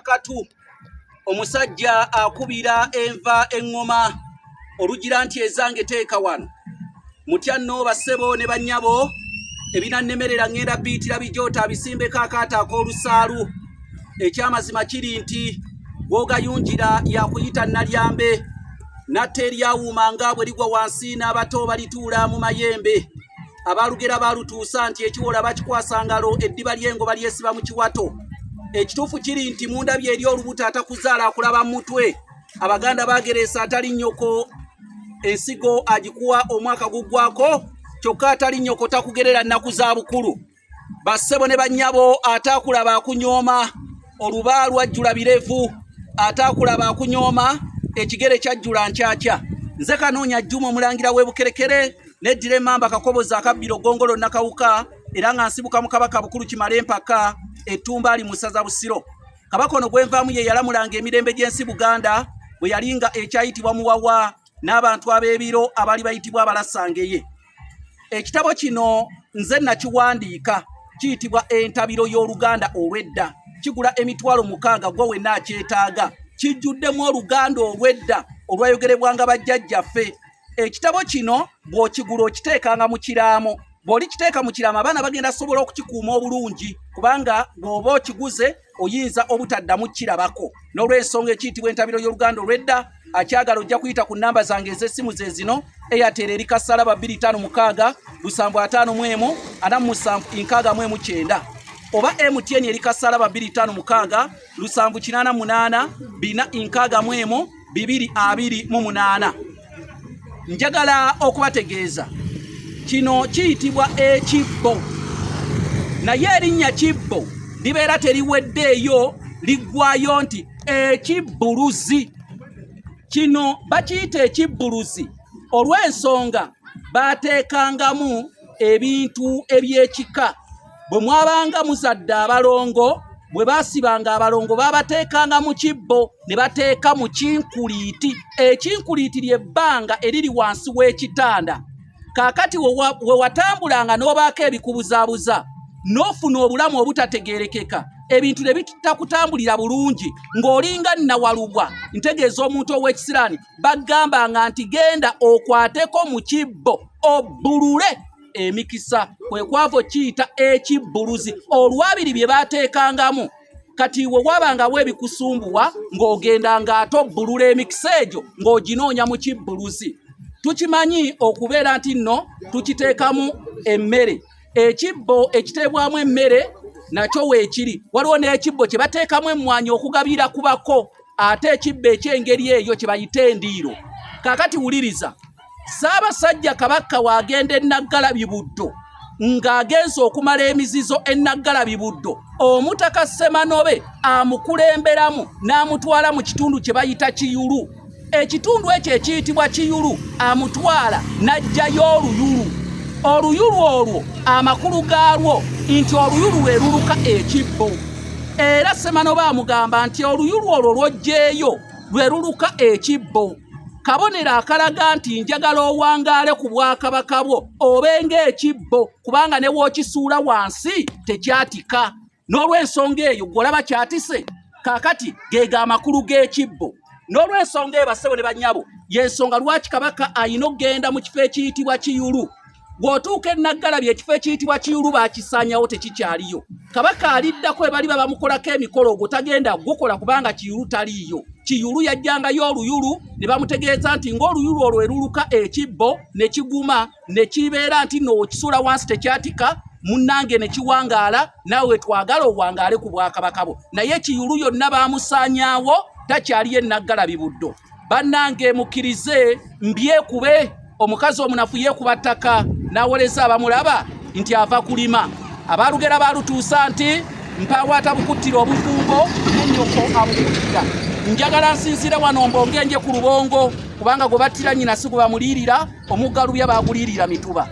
Katu omusajja akubira enva eŋŋoma olugira nti ezange teeka wano. Mutya nno bassebo ne bannyabo, ebinannemerera ŋŋenda biyitira bijoota abisimbeko akaato ak'olusaalu. Ekyamazima kiri nti gw'ogayungira yakuyita Nalyambe, n'atta eryawuuma nga bwe ligwa wansi n'abato balituula mu mayembe. Abaalugera baalutuusa nti ekiwola bakikwasa ngalo, eddiba ly'engo balyesiba mu kiwato. Ekituufu kiri nti mundabye eri olubuto atakuzaala akulaba mu mutwe. Abaganda baagereesa atali nnyoko ensigo agikuwa omwaka guggwako, kyokka atali nnyoko takugerera nnaku za bukulu. Bassebo ne bannyabo, ataakulaba akunyooma, oluba lwajjula birevu, ataakulaba akunyooma, ekigere kyajjula nkyakya. Nze Kanoonya Juma omulangira w'e Bukerekere, neddira emmamba Kakoboza akabbiro Ggongolo Nakawuka, era nga nsibuka mu Kabaka Bukulu Kimala Empaka Ettumbaali mu ssaza Busiro. Kabaka ono gwenvaamu ye yalamulanga emirembe gy'ensi Buganda bwe yali nga ekyayitibwa Muwawa n'abantu ab'ebiro abaali bayitibwa Abalasangeye. Ekitabo kino nze nakiwandiika, kiyitibwa Entabiro y'Oluganda Olw'edda. Kigula 6000 gwe wenna akyetaaga. Kijjuddemu Oluganda olw'edda olwayogerebwanga bajjajjaffe. Ekitabo kino bw'okigula okiteekanga mu kiraamo. Bw'olikiteeka mu kiraamo abaana bagenda sobola okukikuuma obulungi, kubanga bw'oba okiguze oyinza obutaddamu kirabako. N'olw'ensonga ekiyitibwa Entabiro y'Oluganda Olw'edda, akyagala ojja kuyita ku nnamba zange ez'essimu ze zino: Airtel eri kasalaba 256 751 47 69, oba MTN eri kasalaba 256 788 461 228. Njagala okubategeeza kino kiyitibwa ekibbo, naye erinnya kibbo libeera teriweddeeyo, liggwayo nti ekibbuluzi. Kino bakiyita ekibbuluzi olw'ensonga baateekangamu ebintu eby'ekika. Bwe mwabanga muzadde abalongo, bwe baasibanga abalongo baabateekanga mu kibbo ne bateeka mu kinkuliiti. Ekinkuliiti ly'ebbanga eriri wansi w'ekitanda. Kaakati we watambulanga n'obaako ebikubuzaabuza n'ofuna obulamu obutategeerekeka, ebintu ne bitakutambulira bulungi ng'olinga nnawalubwa, ntegeeza omuntu ow'ekisiraani, bagambanga nti genda okwateko mu kibbo obbulule emikisa. Kwe kwava okiyita ekibbuluzi olwabiri bye baateekangamu. Kati we wabangawo ebikusumbuwa ng'ogenda ng'ate obbulula emikisa egyo ng'oginoonya mu kibbuluzi. Tukimanyi okubeera nti nno tukiteekamu emmere. Ekibbo ekiteebwamu emmere nakyo weekiri. Waliwo n'ekibbo kye bateekamu emmwanyi okugabira kubako, ate ekibbo eky'engeri eyo kye bayita endiiro. Kaakati wuliriza, Ssaabasajja Kabaka w'agenda e Naggalabi Buddo ng'agenze okumala emizizo e Naggalabi Buddo, Omutaka Ssemanobe amukulemberamu n'amutwala mu kitundu kye bayita Kiyulu. Ekitundu ekyo ekiyitibwa Kiyulu amutwala n'aggyayo oluyulu. Oluyulu olwo amakulu gaalwo nti oluyulu lwe luluka ekibbo. Era Ssemanobe amugamba nti oluyulu olwo lw'oggyeeyo lwe luluka ekibbo, kabonero akalaga nti njagala owangaale ku bwakabaka bwo obenga ekibbo, kubanga ne w'okisuula wansi tekyatika. N'olw'ensonga eyo gw'olaba kyatise. Kaakati geega amakulu g'ekibbo. N'olw'ensonga eyo bassebo ne bannyabo, y'ensonga lwaki Kabaka ayina okugenda mu kifo ekiyitibwa Kiyulu. Bw'otuuka e Naggalabi, ekifo ekiyitibwa Kiyulu baakisaanyawo, tekikyaliyo. Kabaka aliddako ebaliba bamukolako emikolo ogwo tagenda gukola kubanga Kiyulu taliiyo. Kiyulu yajjangayo oluyulu ne bamutegeeza nti ng'oluyulu olwo eruluka ekibbo ne kiguma ne kibeera nti nno okisuula wansi tekyatika, munnange ne kiwangaala, naawe twagala owangaale ku bwakabaka bwo. Naye Kiyulu yonna baamusaanyaawo, takyaliyo e Naggalabi Buddo. Bannange mukkirize mbyekube, omukazi omunafu yeekuba ttaka n'awoleza abamulaba nti ava kulima. Abalugera baalutuusa nti mpaawo atabukuttira obufumbo ne nnyoko abukuttira. Njagala nsinziire wano mbonge nje ku lubongo, kubanga gwe battira nnyina si gwe bamuliirira, omuggalubya baaguliirira mituba.